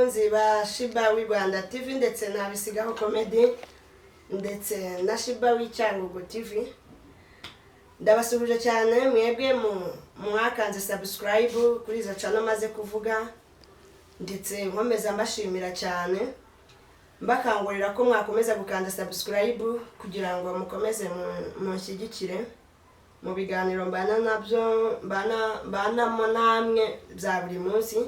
Abakunzi ba Shiba w'i Rwanda TV ndetse na Bisigaho Comedy ndetse na Shiba w'Icyangugu TV, ndabasuhuje cyane mwebwe mu mwakanze subscribe kuri izo channel maze kuvuga, ndetse nkomeza mbashimira cyane, mbakangurira ko mwakomeza gukanda subscribe kugira ngo mukomeze munshyigikire mu biganiro mbana nabyo, mbanamo namwe bya buri munsi.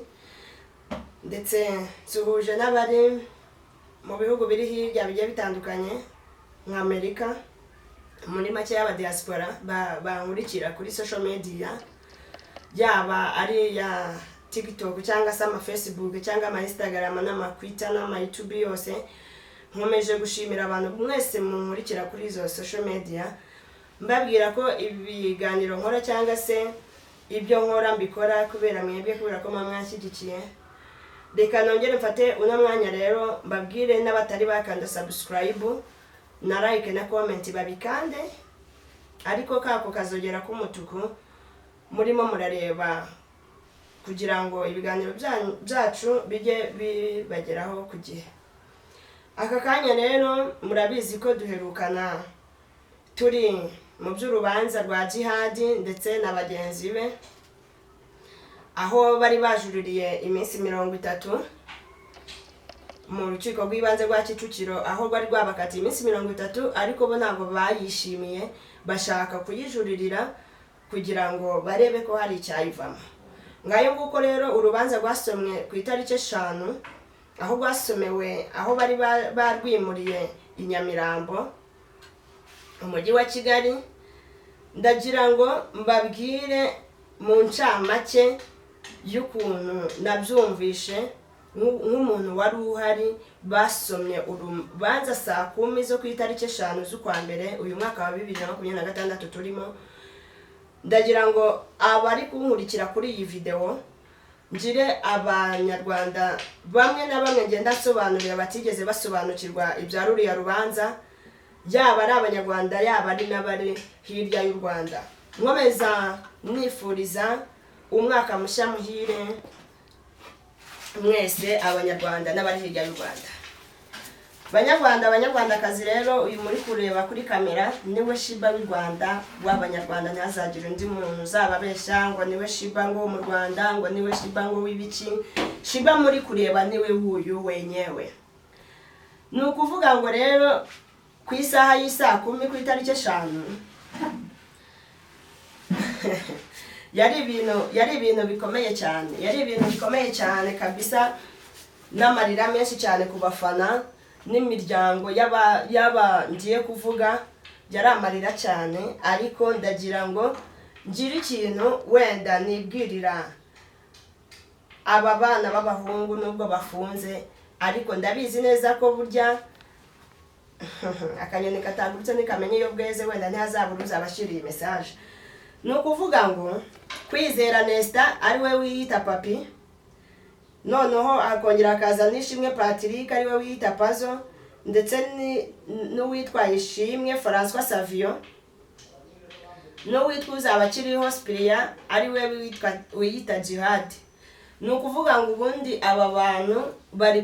Ndetse nsuhuje n'abari mu bihugu biri hirya bigiye bitandukanye nka Amerika, muri make y'aba diaspora bankurikira kuri social media, yaba ari iya TikTok cyangwa se ama Facebook cyangwa ama Instagram n'ama Twitter n'ama YouTube yose. Nkomeje gushimira abantu mwese munkurikira kuri izo social media, mbabwira ko ibiganiro nkora cyangwa se ibyo nkora mbikora kubera mwebwe, kubera ko muba mwanshyigikiye. Reka nongere mfate uno mwanya rero mbabwire n'abatari bakanda subscribe na like na comment babikande, ariko kako kazogera k'umutuku murimo murareba, kugira ngo ibiganiro byacu bijye bibageraho ku gihe. Aka kanya rero murabizi ko duherukana turi mu by'urubanza rwa Jihadi ndetse na bagenzi be, aho bari bajuririye iminsi 30 mu rukiko rw'ibanze rwa Kicukiro, aho rwari rwabakatiye iminsi 30, ariko bo ntabwo bayishimiye, bashaka kuyijuririra kugira ngo barebe ko hari icyayivamo. Ngayo nguko rero, urubanza rwasomwe ku itariki 5, aho rwasomewe aho bari barwimuriye i Nyamirambo, umujyi wa Kigali. Ndagira ngo mbabwire mu ncamake y'ukuntu nabyumvishe nk'umuntu wari uhari. Basomye urubanza saa 10 zo ku itariki 5 z'ukwa mbere uyu mwaka wa 2026 turimo. Ndagira ngo abari kunkurikira kuri iyi videwo, ngire Abanyarwanda bamwe na bamwe ngenda nsobanurira batigeze basobanukirwa ibya ruriya rubanza, yaba ari Abanyarwanda, yaba ari n'abari hirya y'u Rwanda. Nkomeza nifuriza umwaka mushya muhire mwese Abanyarwanda n'abari hirya y'u Rwanda. Banyarwanda, Banyarwandakazi rero, uyu muri kureba kuri kamera niwe Shiba w'i Rwanda w'Abanyarwanda. Ntihazagire undi muntu uzababeshya ngo niwe Shiba ngo wo mu Rwanda, ngo niwe Shiba ngo w'ibiki. Shiba muri kureba niwe wuyu wenyewe. Ni ukuvuga ngo rero ku isaha y'isaa 10 ku itariki 5, yari ibintu bikomeye cyane, yari ibintu bikomeye cyane kabisa, n'amarira menshi cyane ku bafana n'imiryango y'aba ngiye kuvuga. Yari amarira cyane, ariko ndagira ngo ngire ikintu wenda nibwirira aba bana b'abahungu. Nubwo bafunze, ariko ndabizi neza ko burya akanyoni katagurutse ntikamenya iyo bweze. Wenda ntihazabura uzabashyiriye message. Ni ukuvuga ngo Kwizera Nesta, ari we wiyita Papi, noneho akongera akaza n'Ishimwe Patrick, ari we wiyita Pazo, ndetse n'uwitwa Ishimwe Francois Savio, n'uwitwa Uzabakiriho Cyprien, ari we wiyita Jihad. Ni ukuvuga ngo ubundi aba bantu bari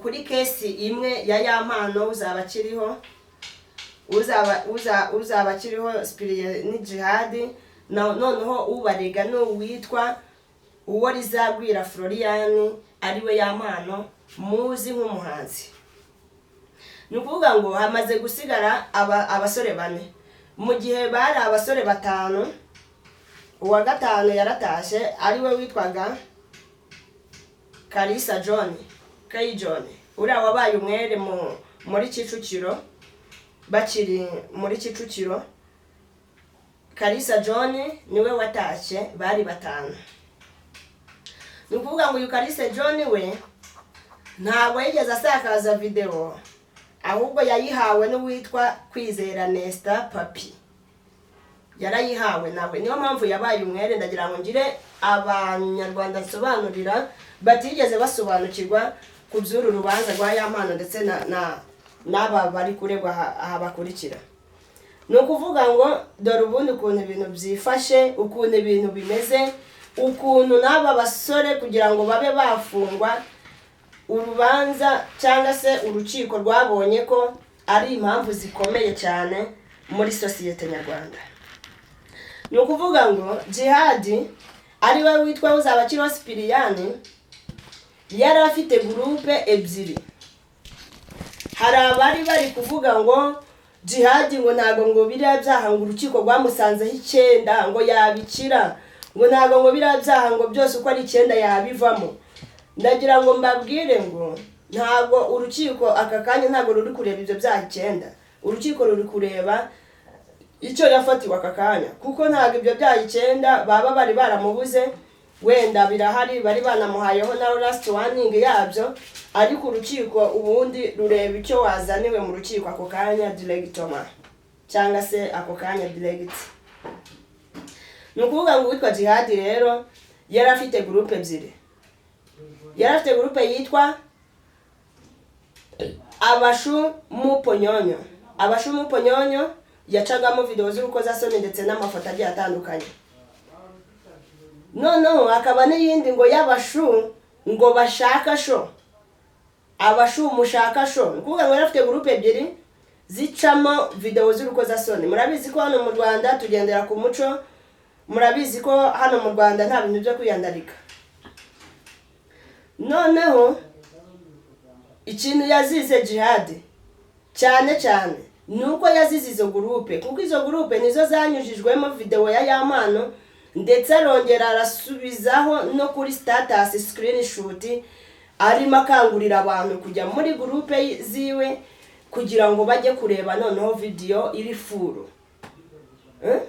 kuri case imwe ya Yampano, Uzabakiriho, Uzabakiriho Cyprien ni Jihad. Noneho ubarega ni uwitwa uwo Rizagwira Florian, ariwe Yampano muzi nk'umuhanzi. Ni ukuvuga ngo hamaze gusigara abasore bane mu gihe bari abasore batanu. Uwa gatanu yaratashye, ariwe witwaga Kalisa John, Kay John, uriya wabaye umwere muri Kicukiro, bakiri muri Kicukiro. Kalisa John niwe watashye, bari batanu. Ni ukuvuga ngo uyu Kalisa John we ntabwo yigeze asakaza videwo, ahubwo yayihawe n'uwitwa Kwizera Nesta Papi, yarayihawe nawe, niyo mpamvu yabaye umwere. Ndagira ngo ngire Abanyarwanda nsobanurira batigeze basobanukirwa ku by'uru rubanza rwa Yampano ndetse na n'aba bari kuregwa aha bakurikira. Ni ukuvuga ngo dore ubundi ukuntu ibintu byifashe, ukuntu ibintu bimeze, ukuntu n'aba basore kugira ngo babe bafungwa. Urubanza cyangwa se urukiko rwabonye ko ari impamvu zikomeye cyane muri sosiyete nyarwanda. Ni ukuvuga ngo Jihadi, ari we witwa Uzabakiriho Sipiriyani, yari afite groupe ebyiri. Hari abari bari kuvuga ngo Jihadi ngo ntabwo ngo biriya byaha ngo urukiko rwamusanzeho 9 ngo yabikira, ngo ntabwo ngo biriya byaha ngo byose uko ari 9 yabivamo. Ndagira ngo mbabwire ngo ntabwo urukiko aka kanya ntabwo ruri kureba ibyo byaha 9, urukiko ruri kureba icyo yafatiwe aka kanya, kuko ntabwo ibyo byaha 9 baba bari baramubuze, wenda birahari bari banamuhayeho na last warning yabyo, ariko urukiko ubundi rureba icyo wazaniwe mu rukiko ako kanya directement, cyangwa se ako kanya direct. Ni ukuvuga ngo uwitwa Jihadi rero yari afite groupe ebyiri. Yari afite groupe yitwa Abashu Muponyonyo. Abashu Muponyonyo yacagamo videwo z'urukozasoni ndetse n'amafoto agiye atandukanye. Noneho hakaba n'iyindi ngo y'abashu ngo bashaka show, abashu mushaka show. Ni ukuvuga ngo yari afite groupe ebyiri zicamo videwo z'urukozasoni. Murabizi ko hano mu Rwanda tugendera ku muco, murabizi ko hano mu Rwanda nta bintu byo kwiyandarika. Noneho ikintu yazize Jihadi cyane cyane ni uko yazize izo groupe, kuko izo groupe nizo zanyujijwemo videwo ya Yampano, ndetse arongera arasubizaho no kuri status screenshot arimo akangurira abantu kujya muri groupe ziwe kugira ngo bajye kureba noneho video iri full.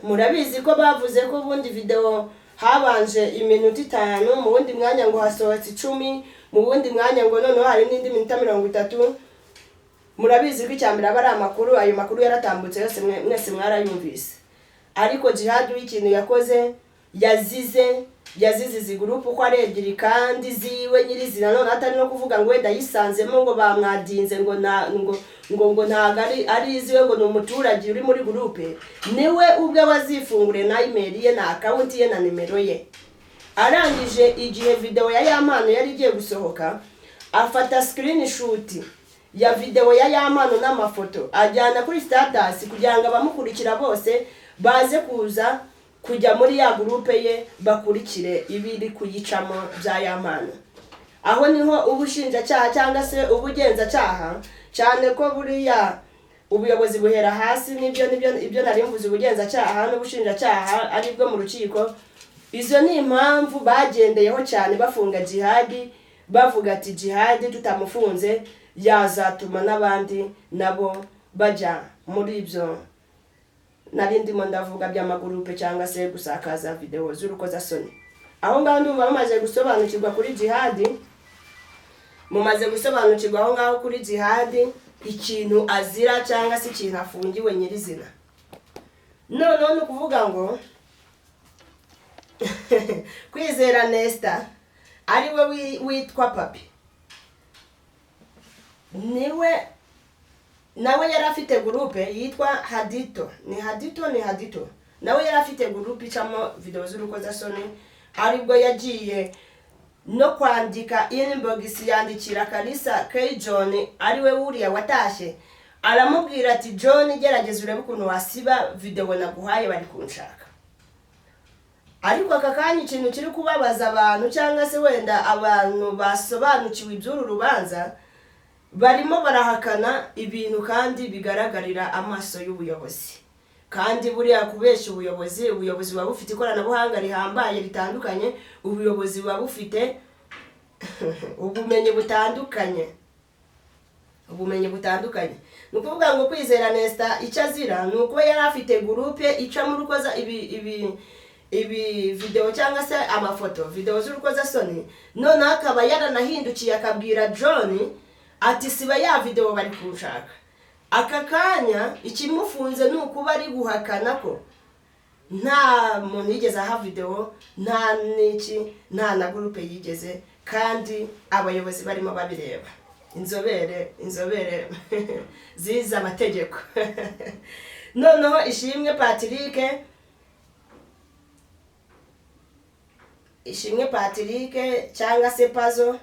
Murabizi ko bavuze ko ubundi video habanje iminota 5, mu wundi mwanya ngo hasohotse 10, mu wundi mwanya ngo noneho hari n'indi minota 30. Murabizi ko icya mbere aba ari amakuru, ayo makuru yaratambutse yose, mwese mwarayumvise. Ariko Jihad w'ikintu yakoze, yazize izi groupe uko ari ebyiri kandi ziwe nyirizina. None atari no kuvuga ngo wenda yisanzemo ngo bamwadinze, ngo na ngo ngo ngo ntabwo ari iziwe, ngo ni umuturage uri muri groupe. Niwe ubwe wazifunguriye na email ye na account ye na nimero ye. Arangije, igihe video ya Yampano yari igiye gusohoka, afata screenshot ya video ya Yampano n'amafoto, ajyana kuri status kugira ngo abamukurikira bose baze kuza kujya muri ya groupe ye bakurikire ibiri kuyicamo bya Yampano. Aho niho ubushinjacyaha cyangwa se ubugenzacyaha, cyane ko buriya ubuyobozi buhera hasi, nibyo ibyo nari mvuze, ubugenzacyaha n'ubushinjacyaha aribwo mu rukiko. Izo ni impamvu bagendeyeho cyane bafunga Jihadi, bavuga ati Jihadi tutamufunze yazatuma n'abandi nabo bajya muri ibyo nari ndimo ndavuga by'amagroupe cyangwa se gusakaza videwo z'urukozasoni. Aho ngaho ndumva mumaze gusobanukirwa kuri Jihadi, mumaze gusobanukirwa aho ngaho kuri Jihadi ikintu azira cyangwa se ikintu afungiwe nyirizina. Noneho ni ukuvuga ngo Kwizera Nesta, ari we witwa Papi, niwe nawe yari afite groupe yitwa Hadito, ni Hadito, ni Hadito. Nawe yari afite groupe icamo videwo z'urukozasoni, aribwo yagiye no kwandika inbox, yandikira Kalisa K John, ariwe wuriya watashye, aramubwira ati John, gerageza urebe ukuntu wasiba videwo naguhaye, bari kunshaka. Ariko aka kanya ikintu kiri kubabaza abantu, cyangwa se wenda abantu basobanukiwe iby'uru rubanza, barimo barahakana ibintu kandi bigaragarira amaso y'ubuyobozi. Kandi buriya kubeshya ubuyobozi, ubuyobozi buba bufite ikoranabuhanga rihambaye ritandukanye, ubuyobozi buba bufite ubumenyi butandukanye, ubumenyi butandukanye. Ni ukuvuga ngo Kwizera Nesta icyo azira ni uko yari afite groupe icamo urukoza ibi videwo cyangwa se amafoto, videwo z'urukozasoni. Noneho akaba yaranahindukiye akabwira John ati siba ya videwo, bari kunshaka. Aka kanya ikimufunze ni ukuba ari guhakana ko nta muntu yigeze aha videwo, nta n'iki, nta na groupe yigeze, kandi abayobozi barimo babireba, inzobere zize amategeko. Noneho Ishimwe Patrick cyangwa se Pazo.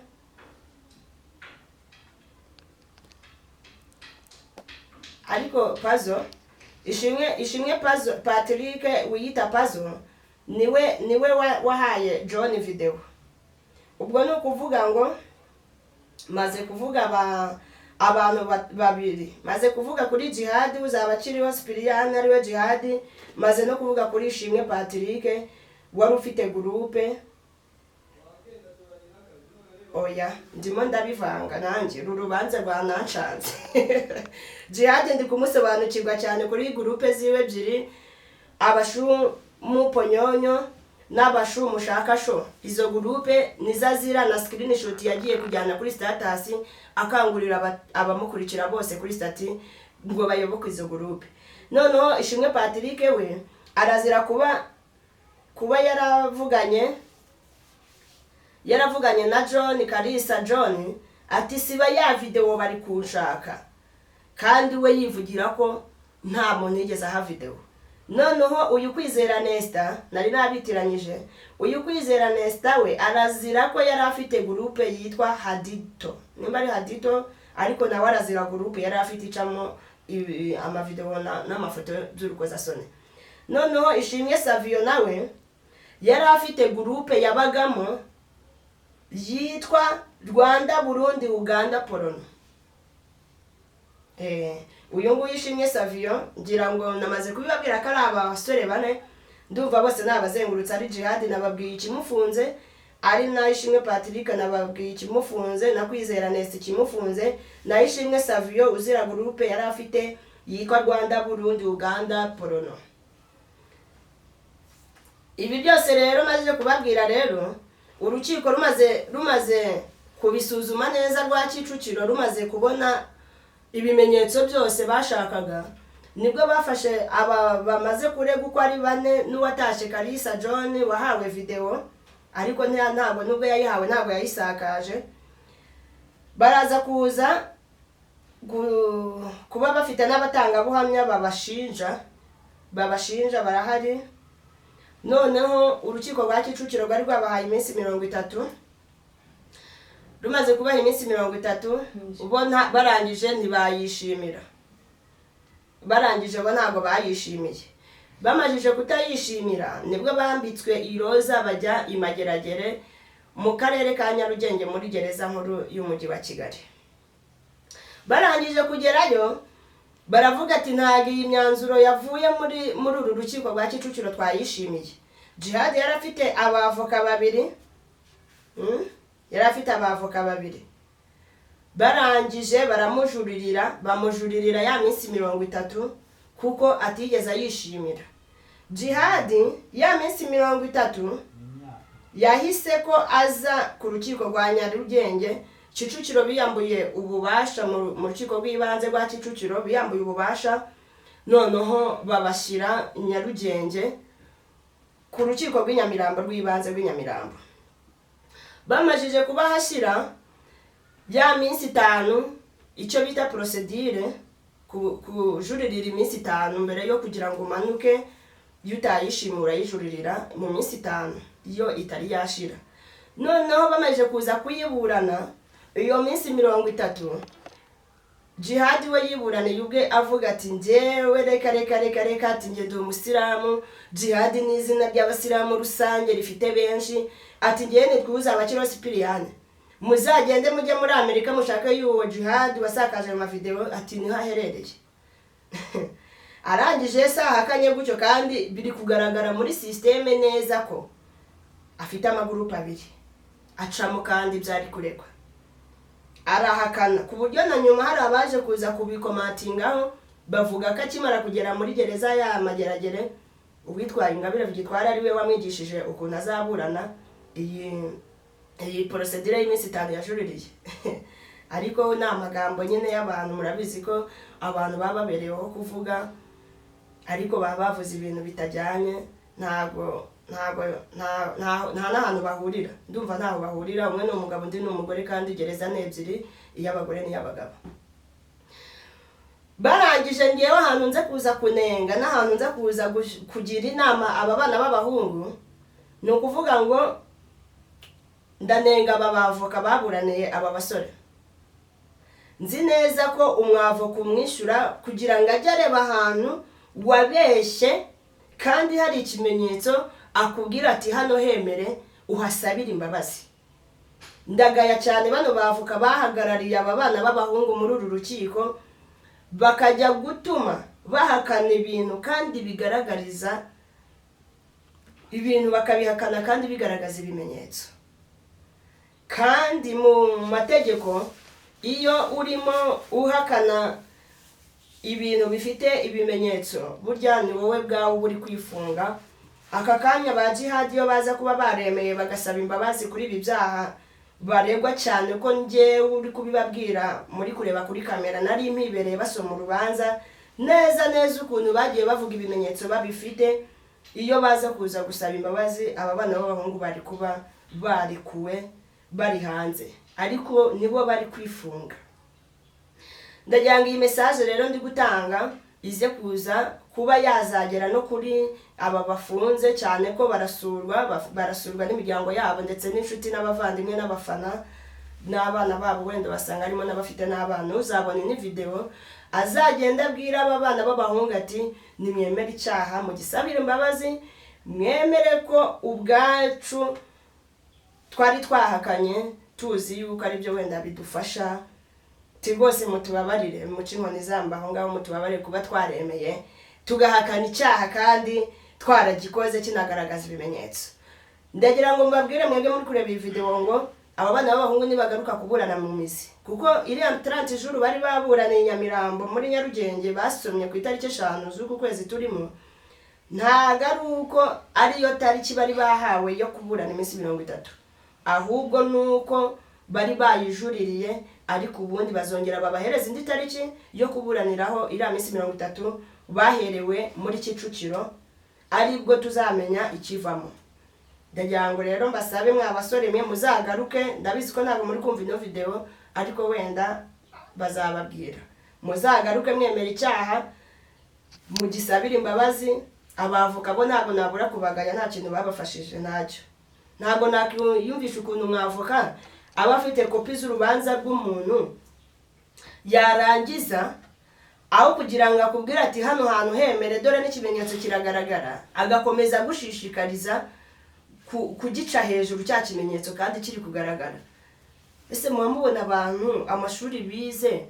Ariko Pazo Ishimwe Pazo Patrick wiyita Pazo niwe wahaye John video. Ubwo ni ukuvuga ngo maze kuvuga abantu babiri, maze kuvuga kuri Jihad uzaba akiriho Sipiriyani ariwe Jihad, maze no kuvuga kuri Ishimwe Patrick wari ufite groupe. Oya, ndimo ndabivanga nanjye, uru rubanza rwananshanze. Jihad ndi kumusobanukirwa cyane kuri groupe ziwe ebyiri, abashu muponyonyo n'abashu mushaka sho. Izo groupe nizo azira na screenshot yagiye kujyana kuri status akangurira abamukurikira bose kuri status ngo bayoboke izo groupe. Noneho Ishimwe Patrick we arazira kuba yaravuganye na John Kalisa John ati siba ya video bari kunshaka, kandi we yivugira ko nta muntu yigeze aha video. Noneho uyu Kwizera Nesta nari nabitiranyije, uyu Kwizera Nesta we arazira ko yari afite groupe yitwa Hadito, nimba ari Hadito, ariko nawe arazira groupe yari afite icamo amavideo n'amafoto by'urukozasoni. Noneho Ishimwe Savio nawe yari afite groupe yabagamo yitwa Rwanda Burundi Uganda Polono. Uyu nguyu Ishimwe Savio ngira ngo namaze kubibabwira ko ari abasore bane, ndumva bose nabazengurutse. Ari Jihad nababwiye ikimufunze, ari na Ishimwe Patrick nababwiye ikimufunze, na Kwizera Nesta ikimufunze, na Ishimwe Savio uzira groupe yari afite yitwa Rwanda Burundi Uganda Polono. Ibi byose rero maze kubabwira rero, urukiko rumaze kubisuzuma neza rwa Kicukiro, rumaze kubona ibimenyetso byose bashakaga, nibwo bafashe aba bamaze kurega uko ari bane n'uwatashe Kalisa John wahawe video, ariko ntabwo nubwo yayihawe ntabwo yayisakaje. Baraza kuza kuba bafite n'abatangabuhamya babashinja barahari. Noneho urukiko rwa Kicukiro rwari rwabahaye iminsi 30, rumaze kubaha iminsi 30 ubona barangije ntibayishimira, barangije bo ntabwo bayishimiye. Bamajije kutayishimira nibwo bambitswe iroza bajya i Mageragere mu karere ka Nyarugenge muri gereza nkuru y'umujyi wa Kigali. Barangije kugerayo baravuga ati ntabwo iyi myanzuro yavuye muri uru rukiko rwa Kicukiro twayishimiye. Jihad yari afite abavoka babiri, yari afite abavoka babiri, barangije baramujuririra, bamujuririra ya minsi 30 kuko atigeze ayishimira. Jihad ya minsi 30 yahise ko aza ku rukiko rwa Nyarugenge Kicukiro, biyambuye ububasha mu rukiko rw'ibanze rwa Kicukiro biyambuye ububasha, noneho babashyira Nyarugenge ku rukiko rw'inyamirambo rw'ibanze rw'inyamirambo. Bamajije kubahashyira ya minsi 5, icyo bita procedure kujuririra iminsi 5 mbere yo kugira ngo umanuke, iyo utayishimira urayijuririra mu minsi 5 iyo itari yashira. Noneho bamaze kuza kuyiburana iyo minsi 30, Jihad we yiburaniye ubwe avuga ati njyewe reka reka reka reka, ati njye ndi umusilamu, Jihad ni izina ry'abasilamu rusange rifite benshi, ati njyewe nitwa Uzabakiriho Sipiriyani, muzagende mujye muri Amerika mushake y'uwo Jihad wasakaje ayo mavideo, ati niho aherereye. Arangije sahakanye gutyo, kandi biri kugaragara muri système neza ko afite amagurupe abiri acamo kandi byari kuregwa. Arahakana ku buryo na nyuma hari abaje kuza kubikomatingaho bavuga ko akimara kugera muri gereza ya Mageragere uwitwaye Ingabire Victoire ari we wamwigishije ukuntu azaburana iyi procedure y'iminsi 5 yajuririye. Ariko ni amagambo nyine y'abantu, murabizi ko abantu baba babereyeho kuvuga, ariko baba bavuze ibintu bitajyanye, ntabwo nta n'ahantu bahurira, ndumva ntaho bahurira, umwe ni umugabo undi ni umugore, kandi gereza ni ebyiri, iy'abagore n'iy'abagabo. Barangije ngewe ahantu nze kuza kunenga n'ahantu nze kuza kugira inama aba bana b'abahungu, ni ukuvuga ngo ndanenga aba bavoka baburaniye aba basore. Nzi neza ko umwavoka umwishyura kugira ngo ajye areba ahantu wabeshye kandi hari ikimenyetso, akubwira ati hano hemere uhasabire imbabazi. Ndagaya cyane bano bavoka bahagarariye aba bana b'abahungu muri uru rukiko, bakajya gutuma bahakana ibintu kandi bigaragariza ibintu, bakabihakana kandi bigaragaza ibimenyetso. Kandi mu mategeko iyo urimo uhakana ibintu bifite ibimenyetso, burya ni wowe bwawe uba uri kwifunga. Aka kanya ba Jihadi iyo baza kuba baremeye bagasaba imbabazi kuri ibi byaha baregwa, cyane ko njyewe uri kubibabwira muri kureba kuri kamera nari mpibereye basoma urubanza neza neza ukuntu bagiye bavuga ibimenyetso babifite, iyo baza kuza gusaba imbabazi aba bana b'abahungu bari kuba barekuwe bari hanze, ariko nibo bari kwifunga. Ndagira ngo iyi message rero ndi gutanga ize kuza kuba yazagera no kuri aba bafunze, cyane ko barasurwa n'imiryango yabo ndetse n'inshuti n'abavandimwe n'abafana n'abana babo, wenda basanga harimo n'abafite n'abana. Uzabona ini video azagenda abwira aba bana b'abahungu ati nimwemere icyaha, mugisabire imbabazi, mwemere ko ubwacu twari twahakanye tuzi yuko ari byo wenda bidufasha, ti rwose mutubabarire, muce inkoni zamba aho ngaho, mutubabarire kuba twaremeye tugahakana icyaha kandi twaragikoze kinagaragaza ibimenyetso. Ndagira ngo mbabwire mwebwe muri kureba iyi video ngo aba bana b'abahungu nibagaruka kuburana mu mizi, kuko iriya 30 jours bari baburaniye i Nyamirambo muri Nyarugenge basomye ku itariki 5 z'uku kwezi turimo, ntago ari uko ariyo tariki bari bahawe yo kuburana iminsi 30, ahubwo nuko bari bayijuririye, ariko ubundi bazongera babahereza indi tariki yo kuburaniraho iriya minsi 30 baherewe muri Kicukiro, aribwo tuzamenya ikivamo. Ndagira ngo rero mbasabe mwa basore mwe muzagaruke, ndabizi ko ntabwo muri kumva ino video ariko wenda bazababwira, muzagaruke mwemera icyaha mugisabire imbabazi. Abavoka bo ntabwo nabura kubagaya, nta kintu babafashije ntacyo. Ntabwo nakwiyumvisha ukuntu umwavoka aba afite kopi z'urubanza rw'umuntu, yarangiza aho kugira ngo akubwire ati hano hantu hemere dore n'ikimenyetso kiragaragara, agakomeza agushishikariza kugica hejuru cya kimenyetso kandi kiri kugaragara. Ese muba mubona abantu amashuri bize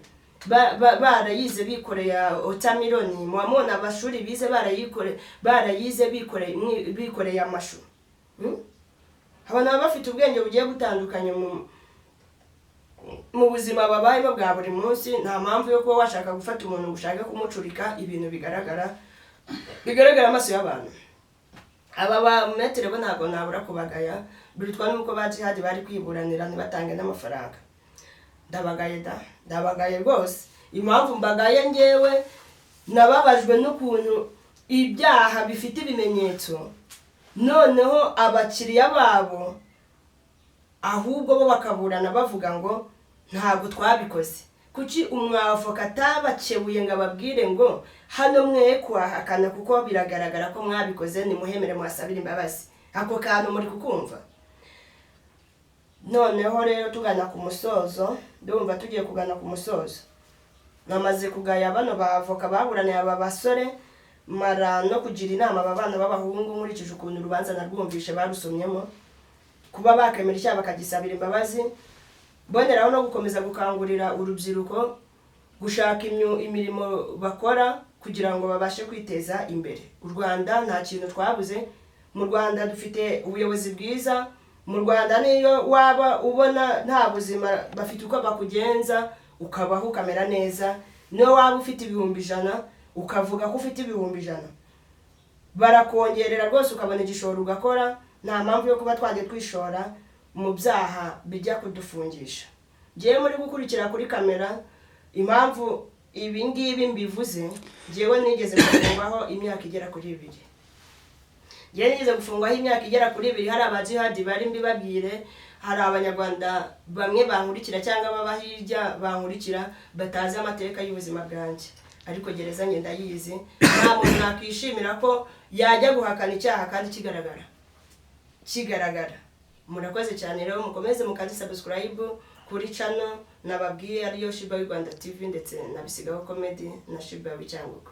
barayize bikoreye otamironi, muba mubona amashuri bize barayize bikoreye amashu? Abantu baba bafite ubwenge bugiye butandukanye mu buzima babayemo bwa buri munsi. Nta mpamvu yo kuba washaka gufata umuntu ngo ushake kumucurika ibintu bigaragara amaso y'abantu. Aba ba metere bo ntabwo nabura kubagaya, birutwa nuko ba Jihadi bari kwiburanira ntibatange n'amafaranga. Ndabagaye da, ndabagaye rwose. Impamvu mbagaye ngewe nababajwe n'ukuntu ibyaha bifite ibimenyetso, noneho abakiriya babo ahubwo bo bakaburana bavuga ngo ntabwo twabikoze. Kuki umwavoka atabakebuye ngo ababwire ngo hano mwe kuhakana kuko biragaragara ko mwabikoze, nimuhemere muhasabire imbabazi? Ako kantu muri kukumva? Noneho rero tugana ku musozo, ndumva tugiye kugana ku musozo. Namaze kugaya bano bavoka baburaniye aba basore, mara no kugira inama aba bana b'abahungu nkurikije ukuntu urubanza narwumvishe barusomyemo, kuba bakemera icyaha bakagisabira imbabazi. Mboneraho no gukomeza gukangurira urubyiruko gushaka imirimo bakora kugira ngo babashe kwiteza imbere. U Rwanda nta kintu twabuze, mu Rwanda dufite ubuyobozi bwiza, mu Rwanda niyo waba ubona nta buzima bafite uko bakugenza ukabaho ukamera neza, niyo waba ufite 100,000 ukavuga ko ufite 100,000 barakongerera rwose ukabona igishoro ugakora. Nta mpamvu yo kuba twajya twishora mu byaha bijya kudufungisha. Ngewe muri gukurikira kuri kamera, impamvu ibi ngibi mbivuze, ngewe nigeze gufungwaho imyaka igera kuri 2. Ngewe nigeze gufungwaho imyaka igera kuri 2. Hari abajihadi bari mbibabwire, hari abanyarwanda bamwe bankurikira cyangwa baba hirya bankurikira batazi amateka y'ubuzima bwanjye, ariko gereza njye ndayizi. Nta muntu nakwishimira ko yajya guhakana icyaha kandi kigaragara. Murakoze cyane rero, mukomeze mukande subscribe kuri channel Nababwiye ariyo Shiba y'u Rwanda TV ndetse na Bisigaho Comedy na Shiba w'Icyangugu.